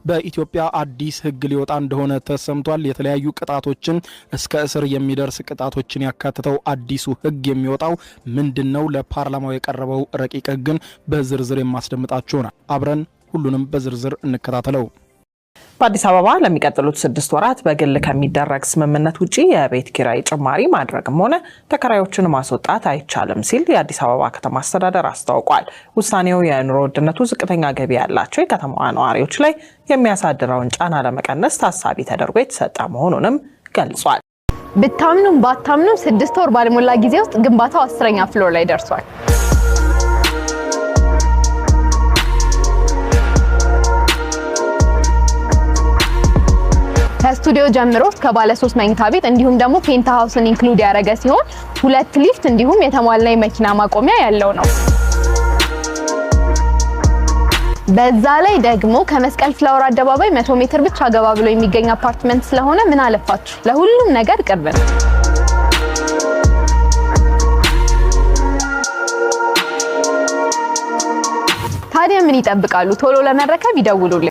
በኢትዮጵያ አዲስ ሕግ ሊወጣ እንደሆነ ተሰምቷል። የተለያዩ ቅጣቶችን፣ እስከ እስር የሚደርስ ቅጣቶችን ያካትተው አዲሱ ሕግ የሚወጣው ምንድን ነው? ለፓርላማው የቀረበው ረቂቅ ሕግን በዝርዝር የማስደምጣችሁ ይሆናል። አብረን ሁሉንም በዝርዝር እንከታተለው። በአዲስ አበባ ለሚቀጥሉት 6 ወራት በግል ከሚደረግ ስምምነት ውጪ የቤት ኪራይ ጭማሪ ማድረግም ሆነ ተከራዮችን ማስወጣት አይቻልም ሲል የአዲስ አበባ ከተማ አስተዳደር አስታውቋል። ውሳኔው የኑሮ ውድነቱ ዝቅተኛ ገቢ ያላቸው የከተማዋ ነዋሪዎች ላይ የሚያሳድረውን ጫና ለመቀነስ ታሳቢ ተደርጎ የተሰጠ መሆኑንም ገልጿል። ብታምኑም ባታምኑም 6 ወር ባልሞላ ጊዜ ውስጥ ግንባታው 10ኛ floor ላይ ደርሷል። ከስቱዲዮ ጀምሮ እስከ ባለ 3 መኝታ ቤት እንዲሁም ደግሞ penthouse ን include ያደረገ ሲሆን ሁለት ሊፍት እንዲሁም የተሟላ የመኪና ማቆሚያ ያለው ነው። በዛ ላይ ደግሞ ከመስቀል ፍላወር አደባባይ 100 ሜትር ብቻ ገባ ብሎ የሚገኝ አፓርትመንት ስለሆነ ምን አለፋችሁ ለሁሉም ነገር ቅርብ ነው። ታዲያ ምን ይጠብቃሉ? ቶሎ ለመረከብ ይደውሉልን።